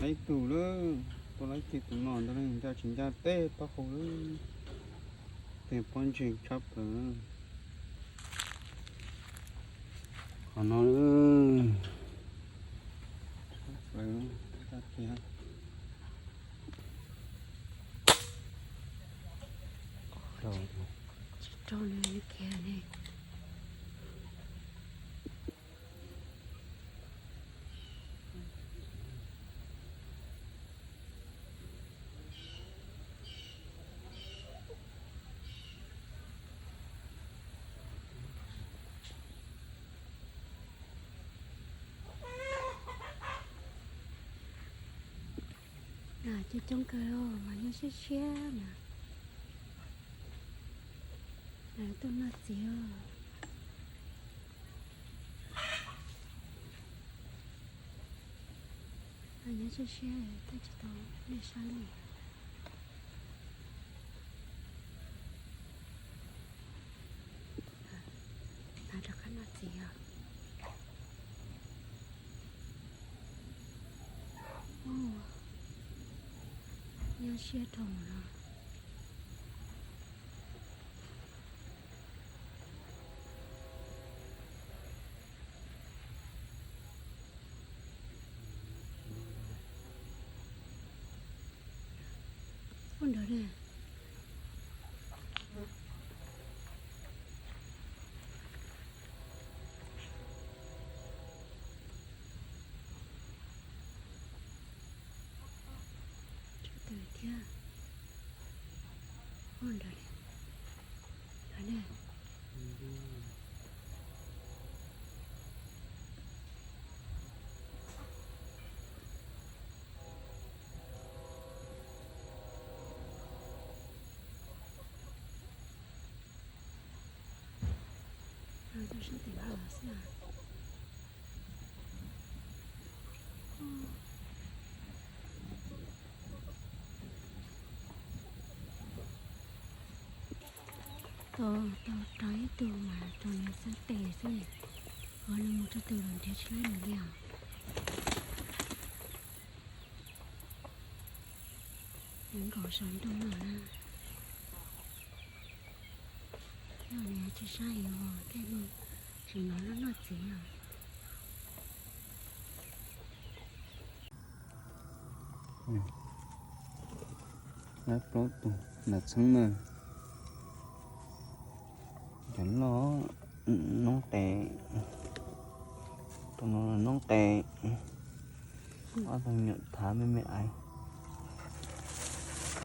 Laib tug lawm, tua laib tug tus no ntag, ncaj tsis ncaj teb taub hau lawm. Tej pob ntseg tshaj plaws. Qhov no tshaj plaws, ncaj tiag. Tsis rau nws kiag ne. Coob coob kawg mas nyob siab siab na. Tuaj noj txiv. Nyob siab siab, tuaj tsis tau nej sab li. Rov qab noj txiv os. Nyob siab rau no. Ua ntawd ne. Tshaj tawm thiab. Ua ntawd ne. Rau sab tim no xwb. Tau, tau rau ib tug mas rau nws xwb tes xwb. Ua nws mus rau tus los nrhiav tsis laib nws li os. Nws nkaum saum nroog no na. Yog nws tsis saib heev os, tej no tsis hnov loj noj txiv os. Lawv plaub tus nram txheeb na. Cov loj noob qes, tus no noob qes, ob tug nyuam thav me me aiv.